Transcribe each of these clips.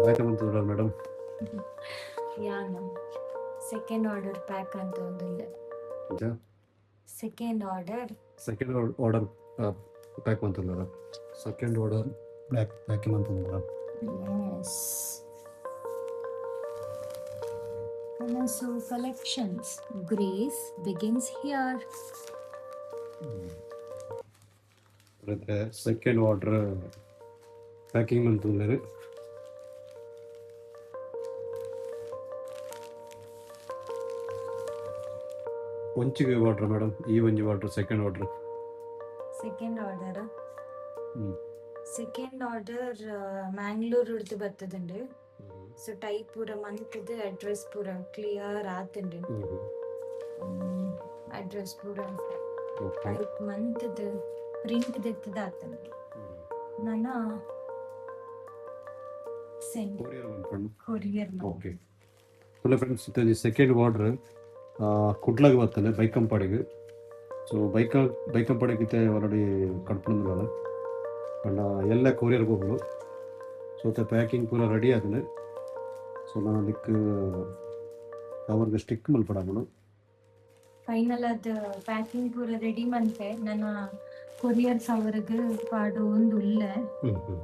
ಆಯ್ತು ಮಂತದ ಮೇಡಮ್. ಯಾನ second order pack ಅಂತ ಒಂದುಲ್ಲ. Second order. Second order pack ಮಂತಲ್ಲ, second order black packing ಮಂತಂದ್ರ. S, Kanasu collections, grace begins here. Second order packing ಮಂತಂದ್ರೆ. ಒಂಚಿಗೆ order madam, ಈ ಒಂಜಿ order second order. Second order. Second order Mangalore ಉಡ್ದು ಬರ್ತದಂಡು. So type ಪೂರ ಮಂತದ address ಪೂರ clear ಆತುಂಡು. Address ಪೂರ type ಮಂತದ print ದೆತ್ತದ ಆತುಂಡು. ನನ್ನ send courier ಮನ್ಪಂಡು. Courier. Okay, hello friends, ಇದು second order ಕುಡ್ಲಾಗ ಬರ್ತದೆ ಬೈಕಂಪಾಡಿಗೆ. ಸೊ ಬೈಕಂಪಾಡಿಗೆ already ಕಟ್ಪೊಂದುಲ್ಲ ಪಂಡ ಎಲ್ಲ ಕೊರಿಯರ್ ಹೋಗ್ಲು. ಸೊ ಪ್ಯಾಕಿಂಗ್ ಪೂರ ರೆಡಿ ಆತಂಡ್. ಸೊ ನಾನು ಅದಕ್ಕೆ ಕವರ್ಗೆ ಸ್ಟಿಕ್ ಮಲ್ಪಡಾಪುಂಡು. ಫೈನಲ್ ಅದು ಪ್ಯಾಕಿಂಗ್ ಪೂರ ರೆಡಿ ಮಂತೆ. ನನ್ನ ಕೊರಿಯರ್ ಕವರ್ಗ್ ಪಾಡು ಒಂದು ಉಲ್ಲೆ. ಹ್ಞೂ ಹ್ಞೂ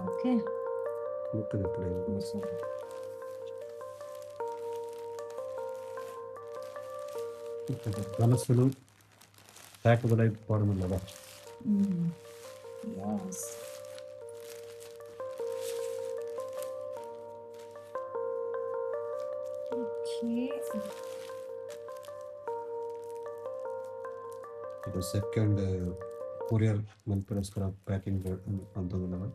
ಓಕೆ. ಬೊಕ್ಕ ದೆಪ್ಪುಲೆ. ಕನಸುಲು ಪ್ಯಾಕ್ ಪಾಡೊಂದುಲ್ಲದ. ಎಸ್. ಓಕೆ. ಇದು ಸೆಕೆಂಡ್ ಕೊರಿಯರ್ ಮನ್ಪುನೋಸ್ಕರ ಪ್ಯಾಕಿಂಗ್ ಅಂತಂದುಲ್ಲ.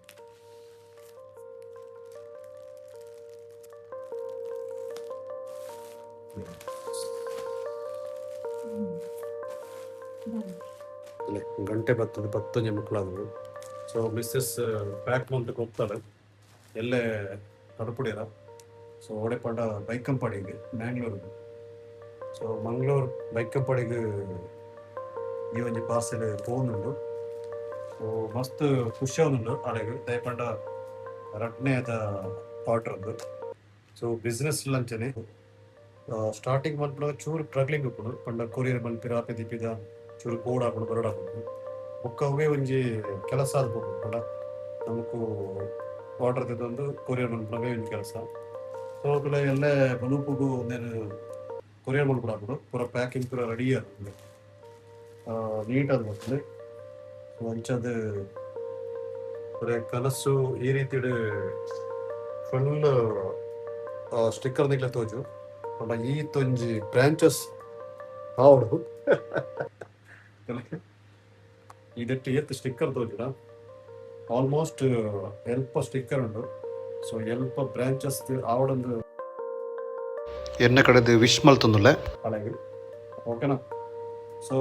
ಗಂಟೆ ಬರ್ತದೆ ಪತ್ತೊಂಜಿ ಮುಕ್ಕಲಾದ್ರು. So missus pack ಮಂತ್ ಕೊಪ್ತಾಳೆ, ಎಲ್ಲೇ ಕಡಪುಡಿಯರ. ಸೊ ಓಡೆ ಪಂಡ ಬೈಕಂಪಾಡಿಗೆ, ಮ್ಯಾಂಗ್ಳೂರ್. ಸೊ ಮಂಗಳೂರು ಬೈಕಂಪಾಡಿಗೆ ಈ ಒಂಜಿ ಪಾರ್ಸೆಲ್ ಪೋವೊಂದುಂಡು. ಸೊ ಮಸ್ತ್ ಖುಷಿ ಆವೊಂದುಂಡು ಅಡೆಗ್, ದಾಯೆ ಪಂಡ ರಡ್ಡನೇದ ಆರ್ಡರ್ ಉಂದು. ಸೊ ಬಿಸ್ನೆಸ್ ಅಂಚನೆ ಸ್ಟಾರ್ಟಿಂಗ್ ಮಲ್ಪುನಗ ಚೂರು ಸ್ಟ್ರಗ್ಲಿಂಗ್ ಉಪ್ಪುಂಡು. ಪಂಡ ಕೊರಿಯರ್ ಮಲ್ಪಿರ ಆಪೆ ದೀಪಿದ ಚೂರು ಬೋರ್ಡ್ ಆಪುಂಡು, ಬರಡ್ ಆಪುಂಡು. ಬೊಕ್ಕ ಅವೇ ಒಂಜಿ ಕೆಲಸ ಆದ್ ಪೋಪುಂಡು. ಪಂಡ ನಮಕ್ ಆರ್ಡರ್ ದೆತೊಂದು ಕೊರಿಯರ್ ಮಲ್ಪುನವೇ ಒಂಜಿ ಕೆಲಸ. ಸೊ ಅಕುಲು ಎಲ್ಲೆ ಬಲೂಪುಗು ಉಂದೆನ್ ಕೊರಿಯರ್ ಮಲ್ಪೊಡಾಪುಂಡು. ಪೂರ ಪ್ಯಾಕಿಂಗ್ ಪೂರ ರೆಡಿ ಆಪುಂಡು, ನೀಟ್ ಆದ್ ಬರ್ತದೆ. ಸೊ ಅಂಚಾದ್ ಪೂರ ಕನಸು ಈ ರೀತಿಡ್ ಫುಲ್ ಸ್ಟಿಕ್ಕರ್ ನಿಕ್ಲೆ ತೋಜು. ಪಂಡ ಈತೊಂಜಿ ಬ್ರಾಂಚಸ್ ಆವೊಡು. ಇದೆಟ್ ಏತ್ ಸ್ಟಿಕ್ಕರ್ ತೋಜುಡ, ಆಲ್ಮೋಸ್ಟ್ ಎಲ್ಪ ಸ್ಟಿಕ್ಕರ್ ಉಂಡು. ಸೊ ಎಲ್ಪ ಬ್ರಾಂಚಸ್ ಆವಡೊಂದು. ಎನ್ನ ಕಡೆದು ವಿಶ್ ಮಲ್ತೊಂದುಲ್ಲೆ. ಅಳೆಗ್ ಓಕೆನಾ? ಸೊ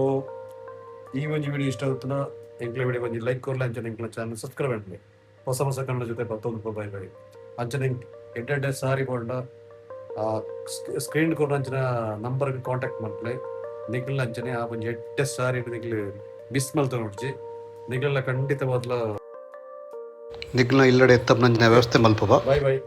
ಈ ಒಂಜಿ ವಿಡಿಯೋ ಇಷ್ಟ ಆಗುತ್ತನ ಎಂಕ್ಲೆ ವಿಡಿಯೋ ಒಂಜಿ ಲೈಕ್ ಕೊರ್ಲೆ. ಅಂಚನೆ ಎಂಕ್ಲೆ ಚಾನಲ್ ಸಬ್ಸ್ಕ್ರೈಬ್ ಮಲ್ಪುಲೆ. ಹೊಸ ಹೊಸ ಕನ್ನಡ ಜೊತೆ ಬತ್ತೊಂದು. Bye bye. ಅಂಚನೆ ಎಡ್ಡೆ ಎಡ್ಡೆ ಸಾರಿ ಬೋಂಡ ಸ್ಕ್ರೀನ್ ಕೊರ್ನ ಅಂಚಿನ ನಂಬರ್ಗೆ ಕಾಂಟ್ಯಾಕ್ಟ್ ಮಲ್ಪುಲೆ. ನಿಗ್ಲ್ ಅಂಚನೆ ಆ ಒಂಜಿ ಎಡ್ಡೆ ಸಾರಿ ನಿಗ್ಲ್ ಮಿಸ್ ಮಲ್ತೊನೊಡ್ಚಿ. ನಿಗ್ಲೆಲ್ಲ ಖಂಡಿತವಾದ್ಲ ನಿಗ್ಲ್ನ ಇಲ್ಲಡೆ ಎತ್ತಪ್ನಂಚಿನ ವ್ಯವಸ್ಥೆ ಮಲ್ಪುವ. Bye bye.